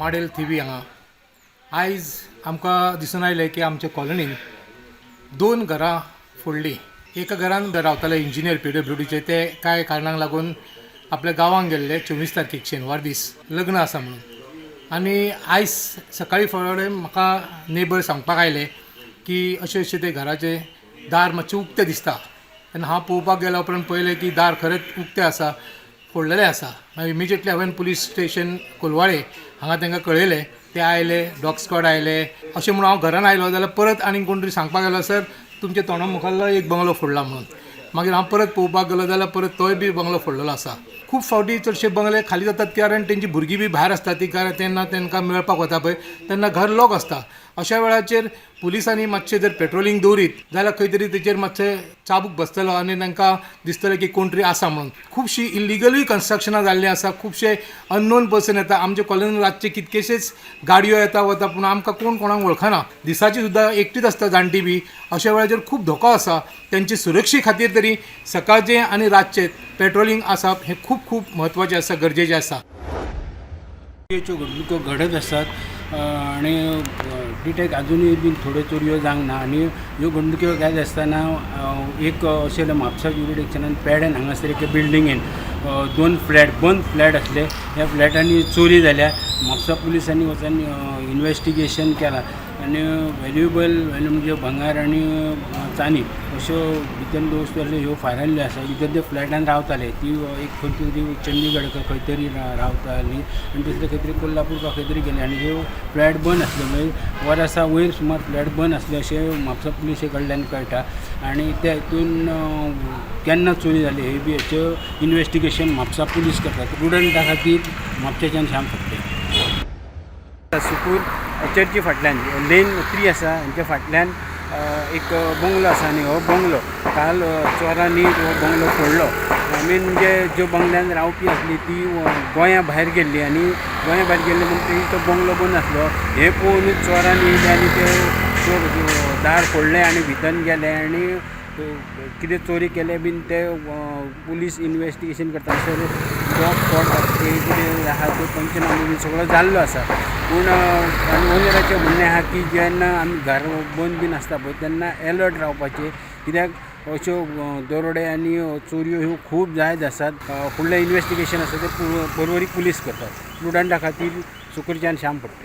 Model थिवी हांगा. आयज आमकां दिसून आयलें की आमच्या कॉलनीन दोन घरां फोडलीं. एका घरान रावताले इंजिनियर पीडब्ल्यूडीचे, ते कांय कारणांक लागून आपल्या गांवांत गेल्ले 24 तारखेक शेनवार दीस लग्न आसा म्हणून. आनी आयज सकाळीं फुडें म्हाका नेबर सांगपाक आयले की अशें अशें ते घराचें दार मातशें उक्तें दिसता. तेन्ना हांव पळोवपाक गेल्या उपरांत पळयलें की दार खरेंच उक्तें आसा, फोडलेलें आसा. मागीर इमिजिएटली हांवें पुलीस स्टेशन कोलवाळे हांगा तांकां कळयलें. ते आयले, डॉग स्क्वॉड आयले. अशें म्हणून हांव घरान आयलो जाल्यार परत आनीक कोण तरी सांगपाक गेलो, सर, तुमच्या तोंडा मुखारलो एक बंगलो फोडला म्हणून. मागीर हांव परत पळोवपाक गेलो जाल्यार परत तोय बी बंगलो फोडलेलो आसा. खूब फावटी चडशे बंगले खाली जातात, कारण तेंची भुरगीं बी भायर आसता ती, कारण तेन्ना तांकां मेळपाक वता पळय तेन्ना घर लॉक आसता. अशा वेळाचेर पुलिसांनी मातशें जर पेट्रोलिंग दवरीत जाल्यार खंय तरी तेचेर मातशें चाबूक बसतलो आनी तांकां दिसतलें की कोण तरी आसा म्हणून. खुबशीं इलिगलूय कन्स्ट्रक्शनां जाल्लीं आसा. खुबशे अननोन पर्सन येता. आमच्या कॉलनीन रातचे कितकेशेच गाडयो येता वता, पूण आमकां कोण कोणाक वळखना. दिसाची सुद्दां एकटीच आसता जाणटी बी. अशा वेळाचेर खूब धोको आसा. तेंचे सुरक्षे खातीर तरी सकाळचें आनी रातचें पेट्रोलिंग आसप हें खूब खूब म्हत्वाचें आसा, गरजेचें आसा. चोरयेच्यो घडणुको घडत आसात आनी डिटेक्ट अजुनूय बीन थोड्यो चोरयो जावंक ना. आनी ह्यो घडणुक्यो घायत आसतना एक अशें म्हापसा ज्युरिडिक्शनान पेडेन हांगासर एके बिल्डिंगेन दोन फ्लॅट, बंद फ्लॅट आसले. ह्या फ्लॅटांनी चोरी जाल्या. म्हापसा पुलिसांनी वचून इन्वेस्टिगेशन केलां आनी व्हॅल्युएबल म्हणजे भांगर आनी चांदी अश्यो भितर वस्तू आसल्यो, ह्यो फारायल्ल्यो आसा. भितर ते फ्लॅटान रावताले ती एक खंय तरी चंदीगड का खंय तरी रावताली आनी दुसरे खंय तरी कोल्हापूर का खंय तरी गेले. आनी ह्यो फ्लॅट बंद आसले, म्हणजे वरसा वयर सुमार फ्लॅट बंद आसले अशें म्हापसा पुलिसे कडल्यान कळटा. आनी त्या हितून केन्ना चोरी जाली हे बी हेच्यो इन्वेस्टिगेशन म्हापसा पुलीस करतात. प्रुडंटा खातीर म्हापशेच्यान श्याम फडते. सुकूर चर्ची फाटल्यान लेन 3 आसा, हेंच्या फाटल्यान एक बंगलो आसा आनी हो बंगलो काल चोरांनी हो बंगलो फोडलो. मेन म्हणजे ज्यो बंगल्यान रावपी आसली ती गोंया भायर गेल्ली आनी गोंया भायर गेल्ली म्हणटकीर तो बंगलो बंद आसलो. हें पळोवनूच चोरांनी येयले आनी ते चोर दार फोडलें आनी भितर गेले आनी कितें चोरी केलें बीन ते पुलीस इन्वेस्टिगेशन करता. सर, डॉग स्क्वॉड ते कितें आहा ते पंचनामो बीन सगळो जाल्लो आसा. पूण आनी ओनराचें म्हणणें आहा की जेन्ना आमी घर बंद बीन आसता पळय तेन्ना एलर्ट रावपाचें, कित्याक अश्यो दरोडे आनी चोरयो ह्यो खूब जायत आसात. फुडलें इन्वेस्टिगेशन आसा तें पर्वरी पुलीस करतात. प्रुडंटा खातीर सुकूरच्यान Shyam Phadte.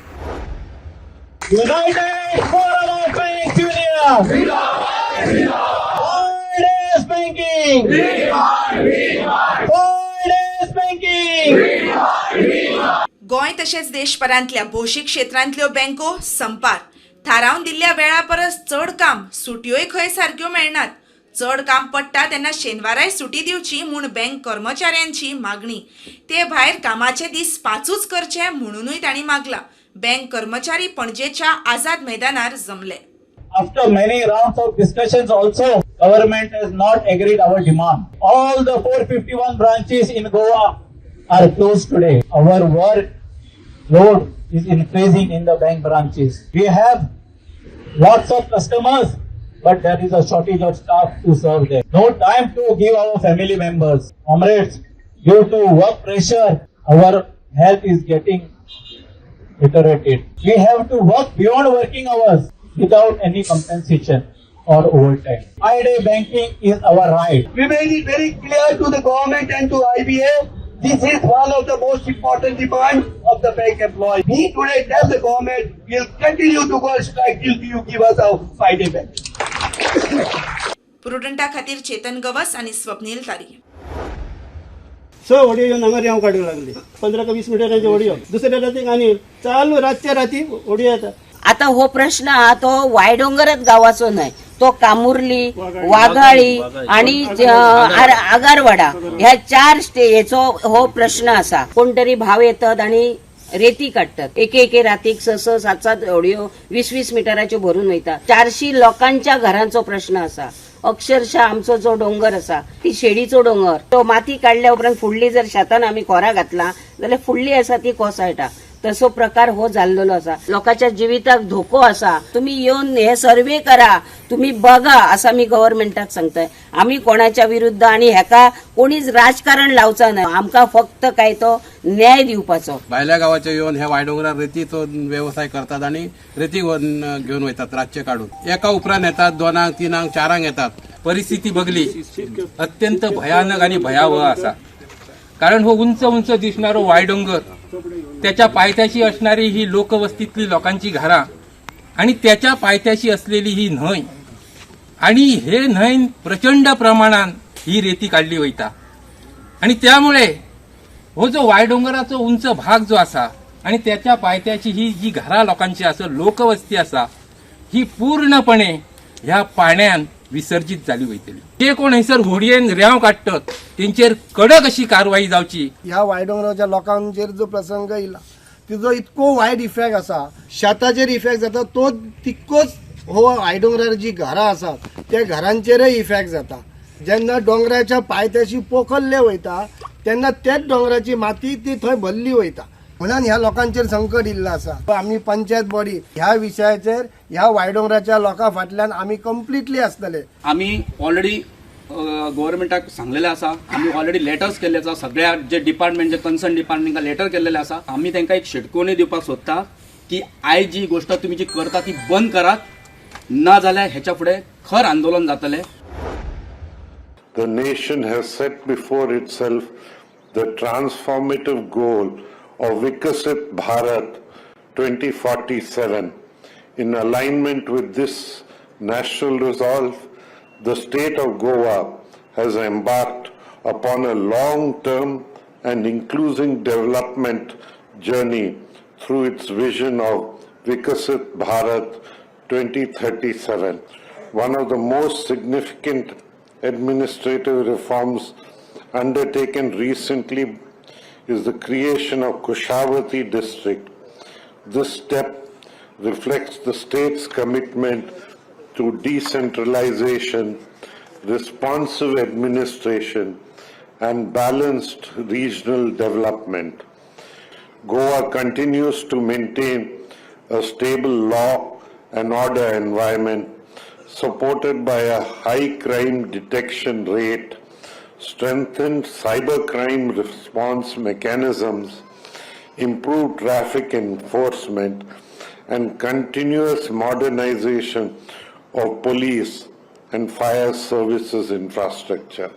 United Forum of Banks Union! 5 days banking! 5 days banking! Goa तशेंच देशभरांतल्या भौशीक क्षेत्रांतल्यो बँको संपार. थारावन दिल्ल्या वेळा परस चड काम, सुटयोय खंय सारक्यो मेळनात. चड काम पडटा तेन्ना शेनवाराय सुटी दिवची म्हूण बँक कर्मचाऱ्यांची मागणी. ते भायर कामाचे दीस पांचूच करचे म्हणूनय तांणी मागला. बँक कर्मचारी पणजेच्या आझाद मैदानार जमले. After many rounds of discussions also, government has not agreed our demand. All the 451 branches in Goa are closed today. Our work load is increasing in the bank branches. We have lots of customers, but there is a shortage of staff to serve them. No time to give our family members. Comrades, due to work pressure, our health is getting deteriorated. We have to work beyond working hours without any compensation or overtime. 5-day banking is our right. We made it very clear to the government and to IBA, this is one of the most important demands of the bank employees. We today tell the government, we'll continue to go on strike till you give us our 5-day bank. प्रुडंटा खातीर चेतन गवस आनी स्वप्नील तारी. स होडयो येवन हांगा रेंव काडूंक लागली. 15 का 20 मिटरांच्यो होडयो. दुसऱ्या रातीक आनी चालू, रातच्या राती होडयो येता. आता हो प्रश्न हा तो वायडोंगरच गावाचो न्हय, तो कामुर्ली, वाघाळी आणि आगारवाडा ह्या चार हेचो हो प्रश्न आसा. कोण तरी भाव येतात आणि रेती काडटात. एके एके रातीक स स, सात सात होडयो 20 20 मिटराच्यो भरून वयता. 400 लोकांच्या घरांचो प्रश्न आसा. अक्षरशः आमचो जो डोंगर आसा, ती शेडीचो डोंगर, तो माती काडल्या उपरांत फुडली जर शेतान आमी खोरा घातला जाल्यार फुडली आसा ती कोसळटा. तसो प्रकार हो जाल्लेलो आसा. लोकांच्या जिविताक धोको आसा. तुम्ही येवन हे सर्वे करा, तुम्ही बघा असं मी गव्हर्मेंटाक सांगताय. आम्ही कोणाच्या विरुद्ध आणि हेका कोणीच राजकारण लावचा ना, आमकां फक्त काय तो न्याय दिवपाचो. भायल्या गावाचे येवन ह्या वायडोंगरार रेतीचो वेवसाय करतात आणि रेती घेवन वयतात रातचे काडून. एका उपरांत येतात, दोनांक, तिनांक, चारांक येतात. परिस्थिती बघली अत्यंत भयानक आणि भयावह असा, कारण हो उंच उंच दिसणारो वायडोंगर, त्याच्या पायथ्याशी असणारी ही लोकवस्तीतली लोकांची घरां आणि त्याच्या पायथ्याशी असलेली ही न्हंय, आणि हे न्हंय प्रचंड प्रमाणात ही रेती काढली वयता आणि त्यामुळे हो जो वायडोंगराचो उंच भाग जो आसा आणि त्याच्या पायथ्याची ही जी घरां लोकांची आसा, लोकवस्ती आसा, ही पूर्णपणे ह्या पाण्यान विसर्जित जाली वयतली. जे कोण हयसर होडयेन रेंव काडटत तेंचेर कडक अशी कारवाई जावची. ह्या वायडोंगराच्या लोकांचेर जो प्रसंग येयला तिजो इतको वायट इफेक्ट आसा, शेताचेर इफेक्ट जाता तो तितकोच हो वायडोंगरार जी घरां आसात त्या घरांचेरय इफेक्ट जाता. जेन्ना दोंगराच्या पायथ्याशी पोखरले वयता तेन्ना तेच दोंगराची माती ती थंय भरली वयता, म्हणून ह्या लोकांचेर संकट इल्लें आसा. आमी पंचायत बॉडी ह्या विशयाचेर ह्या वायडोंगराच्या लोकां फाटल्यान आमी कंप्लिटली आसतले. आमी ऑलरेडी गव्हर्मेंटाक सांगलेलें आसा, आमी ऑलरेडी लेटर्स केल्ले आसा, सगळ्या जे डिपार्टमेंट जे कन्सर्न डिपार्टमेंटाक लेटर केल्लेले आसा. आमी तांकां एक शिटकोवणी दिवपाक सोदता की आयज जी गोश्ट तुमी जी करता ती बंद करात, ना जाल्यार हेच्या फुडें खर आंदोलन जातलें. The nation has set before itself the transformative goal of Viksit Bharat 2047. In alignment with this national resolve, the state of Goa has embarked upon a long-term and inclusive development journey through its vision of Viksit Bharat 2037. One of the most significant administrative reforms undertaken recently is the creation of Kushavati district. This step reflects the state's commitment to decentralization, responsive administration, and balanced regional development. Goa continues to maintain a stable law and order environment supported by a high crime detection rate, strengthened cybercrime response mechanisms, improved traffic enforcement, and continuous modernization of police and fire services infrastructure.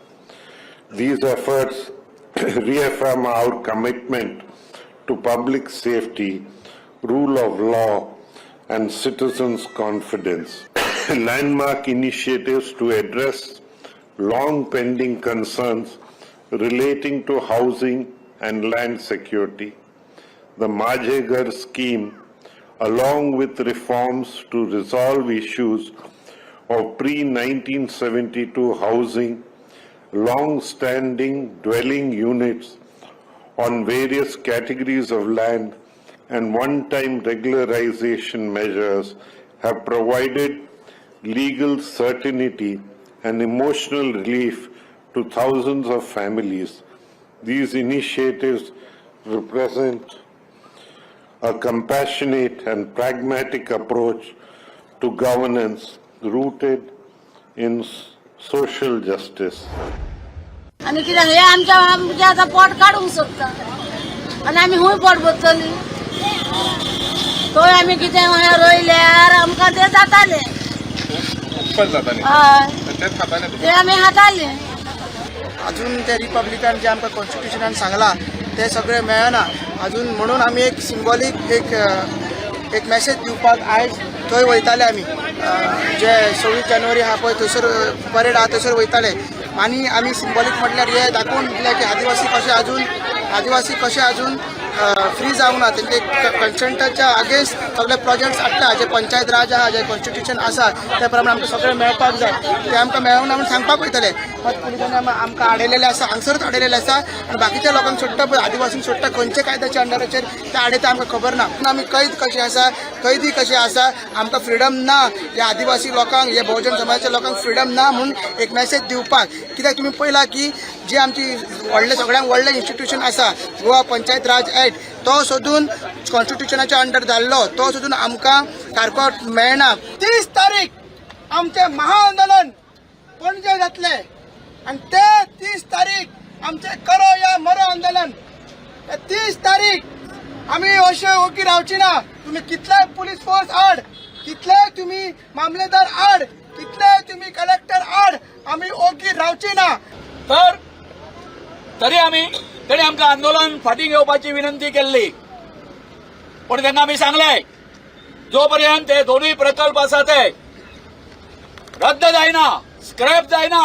These efforts reaffirm our commitment to public safety, rule of law, and citizens' confidence. Landmark initiatives to address long pending concerns relating to housing and land security. The Majhe Ghar scheme, along with reforms to resolve issues of pre-1972 housing, long-standing dwelling units on various categories of land, and one-time regularization measures have provided legal certainty and emotional relief to thousands of families. These initiatives represent a compassionate and pragmatic approach to governance rooted in social justice. आनी कित्याक हे आमच्या आमच्या आतां पोट काडूंक सोदता आनी आमी खूंय पोट भरतली? थंय आमी कितें रोयल्यार आमकां तें जातालें, हय, ते आमी खाताले. अजून ते रिपब्लिकन जे आमकां कॉन्स्टिट्युशनान सांगलां ते सगळें मेळना अजून, म्हणून आमी एक सिंबॉलीक एक एक मॅसेज दिवपाक आयज थंय वयताले आमी. जे 26 जानेवारी आहा पळय, थंयसर परेड आहा, थंयसर वयताले आनी आमी सिंबॉलीक म्हटल्यार हे दाखोवन दिलें की आदिवासी कशे अजून फ्री जावंक ना. तेंचे कन्संटाच्या अगेन्स्ट सगळे प्रोजेक्ट्स हाडटा. जे पंचायत राज आहा, जे कॉन्स्टिट्युशन आसा, त्या प्रमाणे आमकां सगळें मेळपाक जाय, ते आमकां मेळूंक ना म्हूण सांगपाक वयतले. मात पुलिसांनी आमकां आडयलेलें आसा, हांगसरूच आडयलेलें आसा आनी बाकीच्या लोकांक सोडटा पळय, आदिवासींक सोडटा. खंयच्या कायद्याच्या अंडराचेर ते आडयता आमकां खबर ना. पूण आमी कैद कशे आसा, कैदी कशे आसा, आमकां फ्रिडम ना. ह्या आदिवासी लोकांक, हे बहुजन समाजाच्या लोकांक फ्रिडम ना म्हूण एक मॅसेज दिवपाक. कित्याक तुमी पळयला की जे आमची व्हडलें, सगळ्यांक व्हडलें इन्स्टिट्यूशन आसा, गोवा पंचायत राज ऍक्ट. तो सोदून कॉन्स्टिट्युशनाच्या अंडर जाल्लो तो सोदून आमकां सारको मेळना. 30 तारीख आमचें महाआंदोलन पणजे जातलें आनी ते 30 तारीख आमचें करो या मरो आंदोलन. 30 तारीख आमी अशे ओगी रावची ना. तुम्ही कितलेय पुलीस फोर्स आड, कितलेय तुम्ही मामलेदार आड, कितलेय तुम्ही कलेक्टर आड, आमी ओगी रावची ना. तर तरी आमी तेणी आमकां आंदोलन फाटीं घेवपाची विनंती केल्ली, पूण तेंका आमी सांगलें जो पर्यंत ते दोनूय प्रकल्प आसा ते रद्द जायना, स्क्रॅप जायना,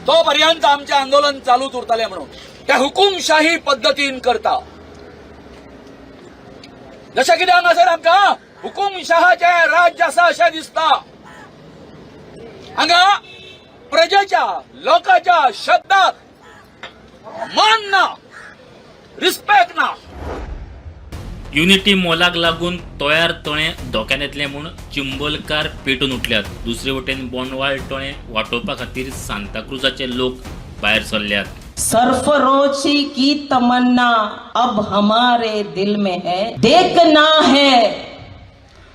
तो पर्यंत आमचें आंदोलन चालूच उरतलें म्हणून. ते हुकुमशाही पद्दतीन करता, जशें कितें हांगासर आमकां हुकुमशहाचें राज्य आसा अशें दिसता. हांगा प्रजेच्या लोकांच्या शब्दाक मान ना, रिस्पेक्ट ना. युनिटी मॉलाक लागून तोयार तळें धोक्यान येतलें म्हूण चिंबलकार पेटून उठल्यात. दुसरे वटेन बोंडवाळ तळें वाटोवपा खातीर सांताक्रुजाचे लोक भायर सरल्यात. सरफरोशी की तमन्ना अब हमारे दिल में है, देखना है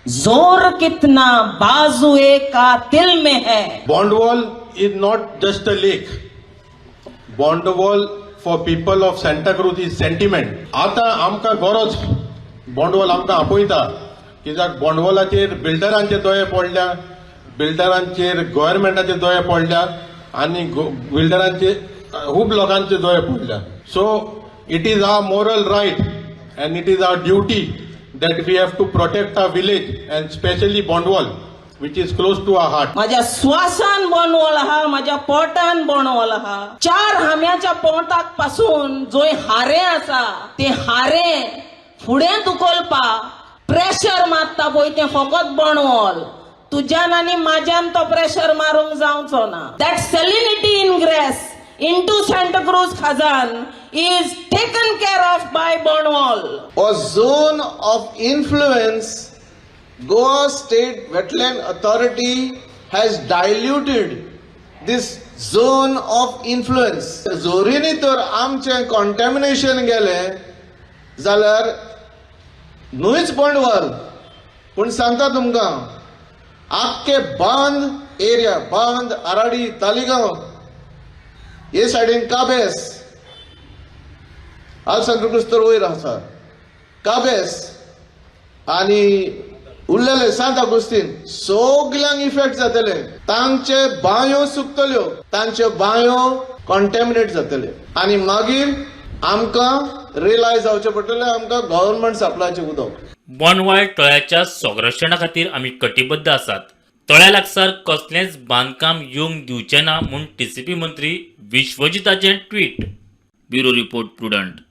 जोर कितना बाजुए कातिल में है. Bondwal is not just a lake. Bondwal for people of Santa Cruz is sentiment. आतां आमकां गरज बोंडवॉल आमकां आपयता, कित्याक बोंडवॉलाचेर बिल्डरांचे दोळे पडल्या, बिल्डरांचेर गव्हर्मेंटाचे दोळे पडल्या आनी बिल्डरांचे खूब लोकांचे दोळे पडल्या. So it is our moral right and it is our duty that we have to protect our village and specially Bondwal, which is close to our heart. माझ्या श्वासान बोंडवॉल आहा, माझ्या पोटान बोंडवॉल आहा. 4 हाम्याच्या पोटाक पासून जोय हारे आसा ते हारे फुडें दुकोलपा प्रेशर मारता पळय तें फकत बोंडवॉल. तुज्यान आनी म्हाज्यान तो प्रेशर मारूंक जावचो ना. That salinity ingress into Santacruz Khazan is taken care of by Bondwal. A zone of influence, Goa State Wetland Authority has diluted this zone of influence. जोरीनी तर आमचें कॉन्टॅमिनेशन गेलें जाल्यार न्हूच बोंडवाल, पूण सांगता तुमकां आख्खे बांद एरिया, बांद, आराडी, तालिगांव हे सायडीन काबेस, आल सांताक्रूज तर वयर आसा, काबेस आनी उरलेले सांत आगुस्तीन सगल्यांक इफेक्ट जातले. तांचे बांयो सुकतल्यो, तांच्यो बांयो कॉन्टॅमिनेट जातले आनी मागीर आमकां रियलायज जावचें पडटलें आमकां गव्हर्मेंट सप्लायचें उदक. बोंडवाळ तळ्याच्या संरक्षणा खातीर आमी कटिबद्ध आसात. तळ्या लागसार कसलेंच बांदकाम येवंक दिवचें ना म्हूण टीसीपी मंत्री विश्वजिताचें ट्वीट. Bureau report, Prudent.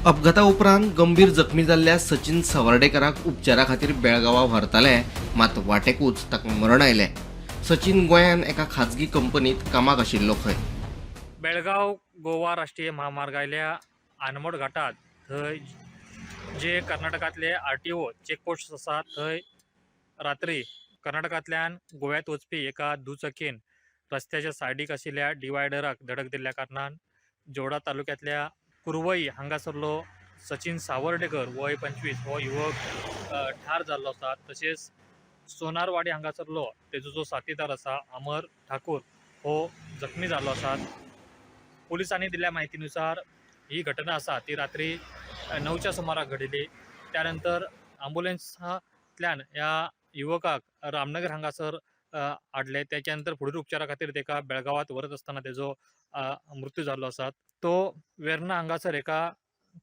अपघाता उपरांत गंभीर जखमी जाल्ल्या सचिन सावर्डेकाराक उपचारा खातीर बेळगांवां व्हरताले, मात वाटेकूच ताका मरण आयलें. सचिन गोंयांत एका खाजगी कंपनीत कामाक आशिल्लो खंय. बेळगांव गोवा राष्ट्रीय महामार्गावयल्या आनमोड घाटात थंय जे कर्नाटकांतले RTO checkpost आसा थंय रात्री कर्नाटकांतल्यान गोव्यात वचपी एका दुचाकीन रस्त्याच्या सायडीक आशिल्ल्या डिवायडराक धडक दिल्ल्या कारणान जोडा तालुक्यांतल्या कुरवई हांगासरलो सचिन सावर्डेकर वय 25 हो युवक ठार जाल्लो आसा. तशेंच सोनारवाडी हांगासरलो तेजो जो साथीदार आसा अमर ठाकूर हो जखमी जाल्लो आसा. पुलिसांनी दिल्ल्या म्हायतीनुसार ही घटना आसा ती रात्री 9च्या सुमाराक घडिल्ली. त्यानंतर ॲम्ब्युलन्सांतल्यान ह्या युवकाक रामनगर हांगासर हाडले. त्याच्या नंतर फुडील उपचारा खातीर तेका बेळगांवात व्हरत आसतना तेजो मृत्यू जाल्लो आसा. तो वेर्ना हांगासर एका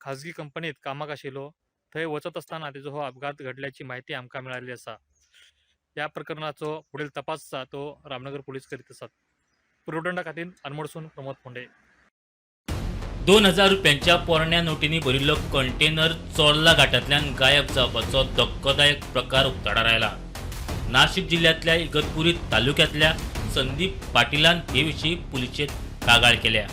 खाजगी कंपनीत कामाक आशिल्लो. थंय वचत आसतना तेजो हो अपघात घडल्याची म्हायती आमकां मेळिल्ली आसा. ह्या प्रकरणाचो फुडील तपास आसा तो रामनगर पुलीस करीत आसात. प्रुडंटा खातीर अनमोडसून प्रमोद फोंडे. 2000 रुपयांच्या पोरण्या नोटींनी भरिल्लो कंटेनर चोर्ला घाटांतल्यान गायब जावपाचो धक्कोदायक प्रकार उक्ताडार आयला. नाशिक जिल्ह्यांतल्या इगतपुरी तालुक्यांतल्या संदीप पाटिलान हे विशीं पुलिशेंत कागाळ केल्या.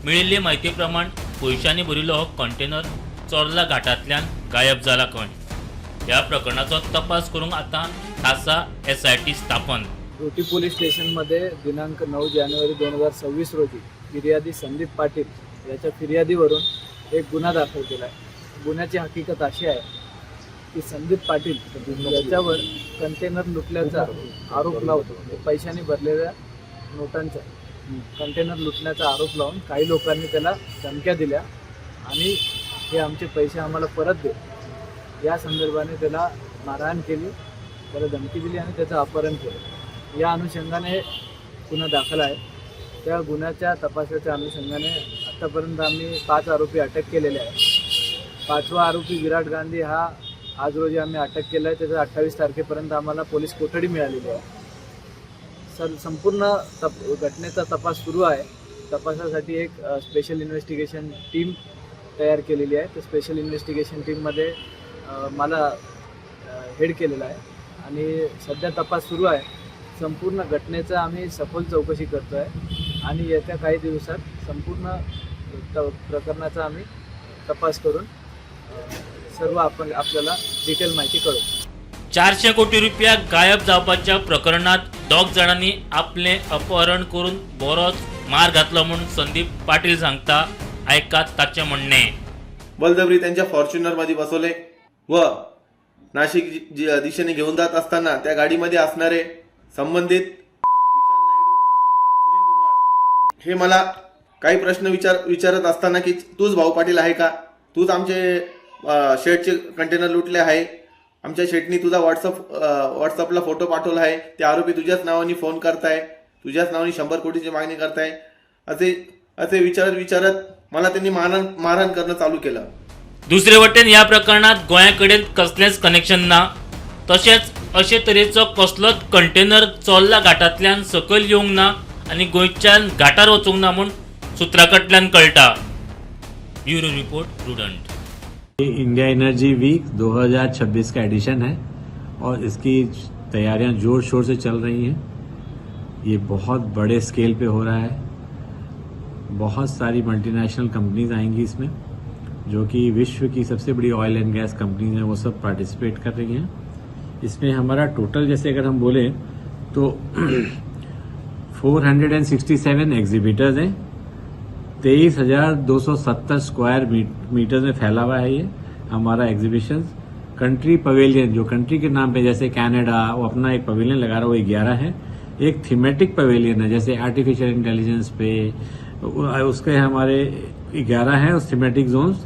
मेळिल्ले म्हायती प्रमाण पयशांनी भरिल्लो हो कंटेनर चोर्ला घाटांतल्यान गायब जाला खंय. ह्या प्रकरणाचो तपास करूंक आतां खासा SIT स्थापन. रोटी पोलीस स्टेशनमध्ये दिनांक 9 जानेवारी 2026 रोजी फिर्यादी संदीप पाटील याच्या फिर्यादीवरून एक गुन्हा दाखल केला आहे. गुन्ह्याची हकीकत अशी आहे की संदीप पाटील याच्यावर कंटेनर लुटल्याचा आरोप लावतो, पैशाने भरलेल्या नोटांचा कंटेनर लुटण्याचा आरोप लावून काही लोकांनी त्याला धमक्या दिल्या आणि हे आमचे पैसे आम्हाला परत दे या संदर्भाने त्याला मारहाण केली, त्याला धमकी दिली आणि त्याचं अपहरण केलं. या अनुषंगाने गुन्हा दाखल आहे. त्या गुन्ह्याच्या तपासाच्या अनुषंगाने आत्तापर्यंत आम्ही 5 आरोपी अटक केलेले आहेत. 5वा आरोपी विराट गांधी हा आज रोजी आम्ही अटक केला आहे. त्याचा 28 तारखेपर्यंत आम्हाला पोलीस कोठडी मिळालेली आहे. संपूर्ण घटनेचा तपास सुरू आहे. तपासासाठी एक स्पेशल इन्व्हेस्टिगेशन टीम तयार केलेली आहे. त्या स्पेशल इन्व्हेस्टिगेशन टीममध्ये मला हेड केलेला आहे आणि सध्या तपास सुरू आहे. संपूर्ण घटनेचा आम्ही सखोल चौकशी करतो आहे आणि येत्या काही दिवसात संपूर्ण प्रकरणाचा आम्ही तपास करून सर्व आपण आपल्याला डिटेल माहिती कळवू. 400 कोटी रुपया गायब जावपाच्या प्रकरणात 2 जाणांनी आपले अपहरण करून बरोच मार घातलो म्हूण संदीप पाटील सांगता. आयकात ताचें म्हणणें. बलजबरी त्यांच्या फॉर्च्युनरमध्ये बसवले व नाशिक दिशेने घेऊन जात असताना त्या गाडीमध्ये असणारे संबंधित विशाल नायडू, सुनील धुमाळ हे मला काही प्रश्न विचारत असताना की तूच भाऊ पाटील आहे का, तूच आमचे शेटचे कंटेनर लुटले आहे, आमच्या शेटनी तुझा व्हॉट्सअपला फोटो पाठवला आहे, ते आरोपी तुझ्याच नावाने फोन करताय, तुझ्याच नावाने 100 कोटीची मागणी करताय, असे विचारत विचारत मला त्यांनी मारहाण करणं चालू केलं. दुसरे वटेन ह्या प्रकरणात गोंया कडेन कसलेंच कनेक्शन ना, तशेंच अशे तरेचो कसलोच कंटेनर चोर्ला घाटांतल्यान सकयल येवंक ना आनी गोंयच्यान घाटार वचूंक ना म्हूण सुत्रां कडल्यान कळटा. Bureau report, Prudent. India energy week 2026 का एडिशन है और इसकी तैयारियां जोर शोर से चल रही हैं. ये बहुत बड़े स्केल पे हो रहा है. बहुत सारी मल्टीनेशनल कंपनीज आएंगी इसमें, जो कि विश्व की सबसे बड़ी ऑयल एंड गैस कंपनीज हैं, वो सब पार्टिसिपेट कर रही हैं. इसमें हमारा टोटल जैसे अगर हम बोलें तो 467 एग्जीबिटर्स हैं. 23,270 स्क्वायर मीटर में फैला हुआ है ये हमारा एग्जीबिशन. कंट्री पवेलियन जो कंट्री के नाम पे, जैसे कनाडा वो अपना एक पवेलियन लगा रहा है, वो 11 है. एक थीमेटिक पवेलियन है जैसे आर्टिफिशियल इंटेलिजेंस पे, उसके हमारे 11 हैं उस थीमेटिक जोन्स.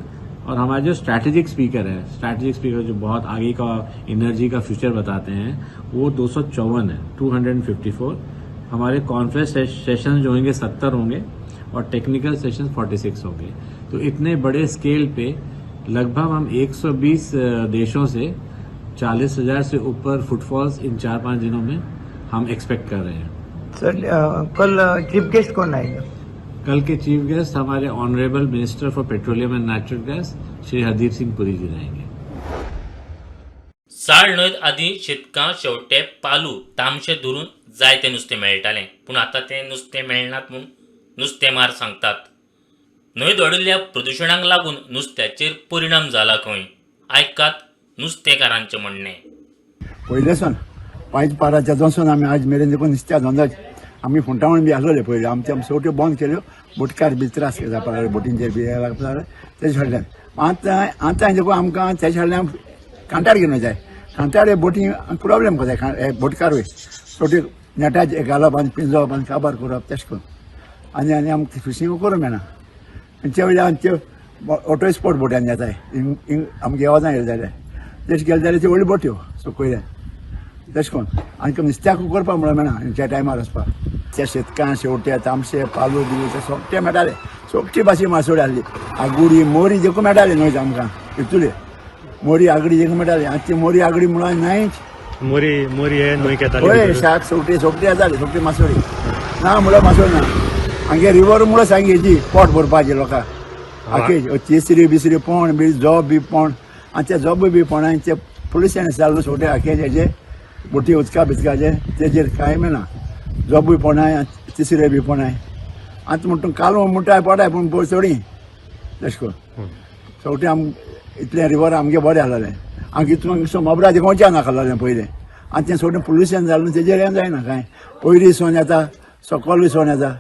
और हमारे जो स्ट्रैटेजिक स्पीकर है, स्ट्रैटेजिक स्पीकर जो बहुत आगे का एनर्जी का फ्यूचर बताते हैं, वो 254 है, 254. हमारे कॉन्फ्रेंस सेशन जो होंगे 70 होंगे और टेक्निकल सेशन 46 होंगे. तो इतने बड़े स्केल पे लगभग हम 120 देशों से 40,000 से ऊपर फुटफॉल्स इन 4-5 दिनों में हम एक्सपेक्ट कर रहे हैं. सर, कल चीफ गेस्ट कौन आएगा? कल के चीफ गेस्ट हमारे honourable minister for petroleum and natural gas Shri Hardeep Singh Puri ji रहेंगे. साळ न्हंयत आदीं शेतकां शेवटे पालू तामशे धरून जायतें नुस्तें मेळटालें, पूण आतां तें नुस्तें मेळनात म्हूण नुस्तेमार सांगतात. न्हंयत वाडिल्ल्या प्रदुशणाक लागून नुस्त्याचेर परिणाम जाला खंय. आयकात नुस्तेकारांचें म्हणणें. पयलेसून पांयच पाराच्या जसून आमी आज मेरेन देखून नुस्त्या धंदोच आमी खुंटावण बी आसलेले पयलीं आमचे आमी शेवट्यो बंद केल्यो. बोटकार बी त्रास जावपाक लागले, बोटींचेर बी लागपाक लागले तेजे फाटल्यान. आतां आतां देखून आमकां तेजे फाटल्यान कांटार घेवन जाय. कांटार बोटी प्रोब्लेम कोताय बोटकारूय शेवटी नेटाचे घालप आनी पिंजप आनी काबार करप तेश करून आनी आनी आमकां फिशींग करूंक मेळना. आनी वयल्यान त्यो ऑटो स्पोर्ट बोट्यान येताय आमगे येवजना येयले जाल्यार तेश गेले जाल्यार त्यो व्हडल्यो बोट्यो सकयल्यान तेश करून आनी नुस्त्याक करपाक म्हणल्यार मेळना त्या टायमार वचपाक. त्या शेतकां शेवटे तामशे पालू बिलू ते सोगटे मेळटाले. सोगटी भाशे मासोळी आसली, आगुडी मोरी देखून मेळटाले न्हय आमकां इतुले मोरी आगडी देखून मेळटाली. आनी ती मोरी आगडी म्हणल्यार न्हयच. मोरी मोरी हे न्हंय येताली. हय, शाक सोगटी सोगटी येताली, सोगटी मासोळी ना म्हणल्यार मासोळी ना. हांगे रिवर म्हणल्यार सांग हेजी पोट भरपाचें लोकांक आखे तिसरी बिसरी पोण बी जोब बी पोण आनी ते जोब बी पोण आनी ते पुलिसान चालू सोगटे आखे हेजे बोटी उदका बिदकाचे तेजेर कांय मेळना. जोबूय पोणाय तिसरे बी पोणाय आतां म्हणटा कालवो म्हणटा पोटाय पूण पळय चोडी तशें करून शेवटी आम इतलें रिवर आमगे बरें आसलेलें. आमगे इतून मोबरा गोंयच्या नासलेलें पयलें. आनी तें सोडून पोल्युशन जालें तेजेर हें जायना कांय. पयलीं सोन येता, सकलूय सोन येता.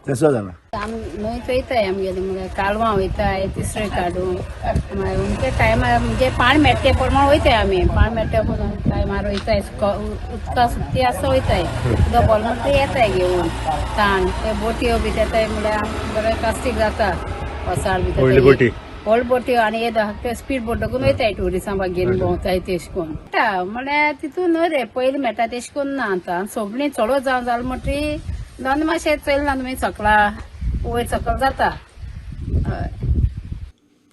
तसो जाला. आमी न्हंयत वयताय, आमगेले म्हळ्यार कालवां वयताय तिसरे काडूंक. मागीर अमके टायमार म्हणजे पाणी मेळटा ते प्रमाण वयताय आमी. पाणी मेळटा टायमार वयताय, उदका सुकती आसता वयताय, उदक भरलें म्हणटकीर येताय घेवन ताण. ते बोटयो बी येताय, म्हळ्यार बरें कास्तीक जाता वसाड बी. व्हडली बोटी. व्हड बोटयो आनी हे स्पीड बोट करून वयताय ट्युरिस्टां घेवन भोंवताय तेश करून. म्हळ्यार तितून न्हय रे, पयलीं मेळटा तेश करून ना आतां. सोगलीं चडो जावन जालें म्हणटकीर दोन मातशें चयलें ना तुमी सकला वयर सकल जाता. हय.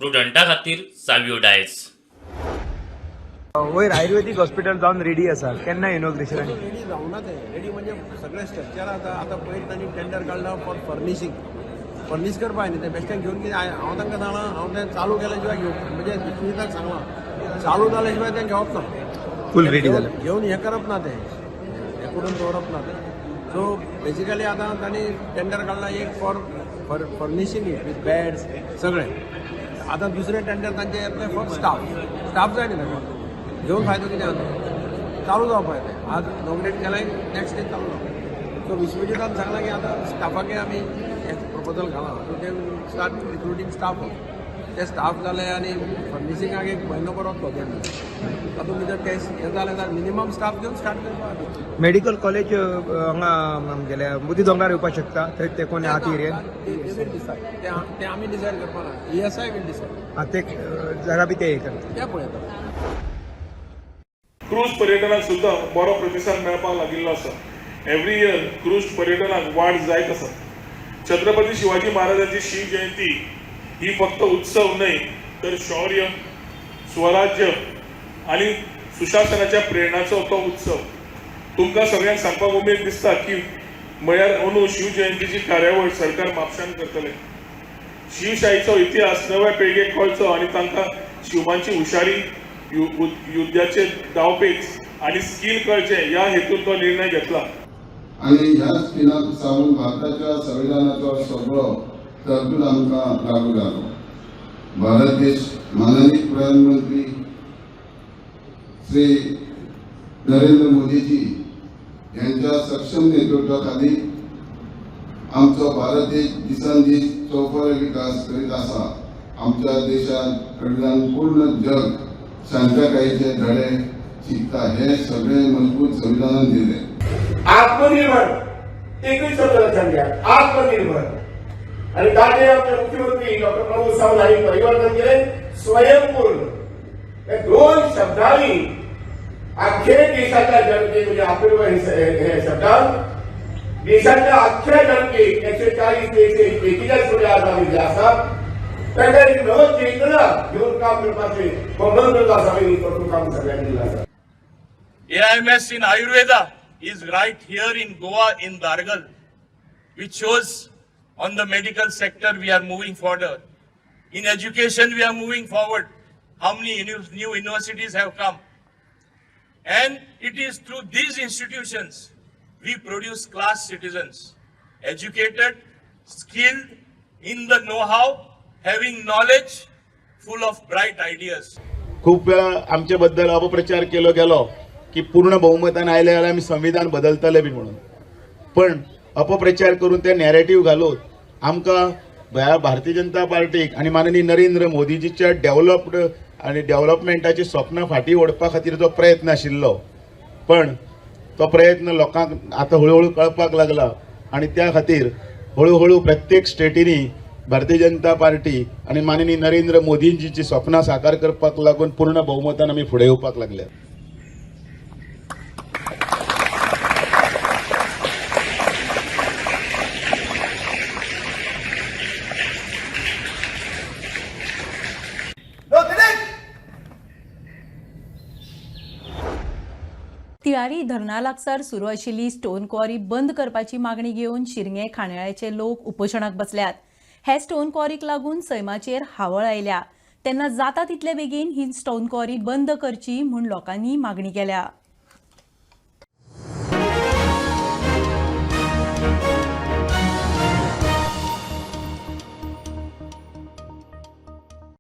प्रुडंटा खातीर सावियो डायस. वयर आयुर्वेदीक हॉस्पिटल जावन रेडी आसा, केन्ना इनॉग्रेशन? रेडी जावना ते. रेडी म्हणजे सगळे स्ट्रक्चर आतां आतां पयर तांणी टेंडर काडला फॉर फर्निशींग. फर्निश करपा न्ही ते बेश्टें घेवन कितें. हांव तांकां सांगलां, हांव तें चालू केल्या शिवाय घेवप, म्हणजे विस्मिताक सांगलां, चालू जाल्या शिवाय तें घेवप ना. फूल रेडी जालें. घेवन हें करप ना, तें हें करून दवरप ना तें. सो बेसिकली आतां तांणी टेंडर काडला एक फॉर फर्निशींग विथ बेड्स सगळें. आतां दुसरें टेंडर तांचें येतलें फॉर स्टाफ. स्टाफ जाय न्ही ताका, घेवन फायदो कितें आसा? चालू जावपाक तें आज इनॉग्रेट केलें, नेक्स्ट डे चालू जावपाक. सो विश्वजितान सांगलां की आतां स्टाफाक आमी एक प्रपोजल घालां, सो ते स्टार्ट रिक्रुटींग स्टाफ. ते स्टाफ जाले आनी फर्निशिंगाक एक म्हयनो बरो वतलो, देड म्हयनो. तातूंत भितर ते हें जालें जाल्यार मिनिमम स्टाफ घेवन स्टार्ट करपाक. मेडिकल कॉलेज हांगा आमगेल्या मोती दोंगरार येवपाक शकता, थंय ते कोण आहा ती एरियन. Will decide. ते आमी डिसायड करपाक ना, ESI will decide. आं, ते जागा बी ते हे करता. ते पळयता. क्रूज पर्यटनाक सुद्दां बरो प्रतिसाद मेळपाक लागिल्लो आसा. एवरी इयर क्रूज पर्यटनाक वाड जायत आसा. छत्रपती शिवाजी महाराजांची शिव जयंती ही फक्त उत्सव न्हय तर शौर्य, स्वराज्य आनी सुशासनाच्या प्रेरणाचो तो उत्सव. तुमकां सगळ्यांक सांगपाक उमेद दिसता की म्हळ्यार अंदू शिव जयंतीची कार्यावळ सरकार म्हापशान करतले. शिवशाहीचो इतिहास नव्या पिळगेक कळचो आनी तांकां शिवबांची हुशारी, युद्धाचे डावपेच आनी स्कील कळचें ह्या हेतून तो निर्णय घेतला. आनी ह्याच खिणाक सावन भारताच्या संविधानाचो सगळो तरतूद आमकां लागू जालो. भारत देश माननीय प्रधानमंत्री श्री नरेंद्र मोदीजी यांच्या सक्षम नेतृत्वाखाली आमचो भारत देश दिसान दीस चौफर विकास करीत आसा. आमच्या देशात कडल्यान पूर्ण जग शांतकायेचे धडे शिकता हे सगळे मजबूत संविधानान दिले. आत्मनिर्भर एकूच शब्द लक्षात घ्या, आत्मनिर्भर. आणि ताजे आमचे मुख्यमंत्री डॉक्टर प्रमोद सावंत हांणी परिवर्तन केले, स्वयंपूर्ण. हे दोन शब्दांनी अख्खे देशाच्या जनते, म्हणजे आत्मनिर्भर हे शब्दान देशाच्या अख्ख्या जनतेक 140 ते 141 कोटी आज आमी जे आसात तांकां एक नवो चेतना घेवन काम करपाचें हो मंत्र जो आसा तो काम सगळ्यांनी दिला आसा. AIMS in Ayurveda is right here in Goa in Dargal, which shows on the medical sector we are moving forward. In education we are moving forward. How many new universities have come? And it is through these institutions we produce class citizens, educated, skilled, in the know-how, having knowledge, full of bright ideas. खूप वेळा आमचे बद्दल अपप्रचार केलो गेलो की पूर्ण बहुमतान आयले जाल्यार आमी संविधान बदलतले बी म्हणून, पण अपप्रचार करून ते नॅरेटीव घालून आमकां भारतीय जनता पार्टीक आनी माननीय नरेंद्र मोदीजीच्या डेव्हलप्ड आनी डेव्हलपमेंटाची स्वप्नां फाटीं ओडपा खातीर जो प्रयत्न आशिल्लो, पण तो प्रयत्न लोकांक आतां हळुहळू कळपाक लागला आनी त्या खातीर हळुहळू प्रत्येक स्टेटींनी भारतीय जनता पार्टी आनी माननीय नरेंद्र मोदीजीची स्वप्नां साकार करपाक लागून पूर्ण बहुमतान आमी फुडें येवपाक लागल्यात. तिळारी धरणा लागसार सुरू आशिल्ली स्टोन क्वॉरी बंद करपाची मागणी घेवन शिरंगे खांडेळ्याचे लोक उपोशणाक बसल्यात. हे स्टोन क्वॉरीक लागून सैमाचेर हावळ आयल्या, तेन्ना जाता तितले बेगीन ही स्टोन क्वॉरी बंद करची म्हूण लोकांनी मागणी केल्या.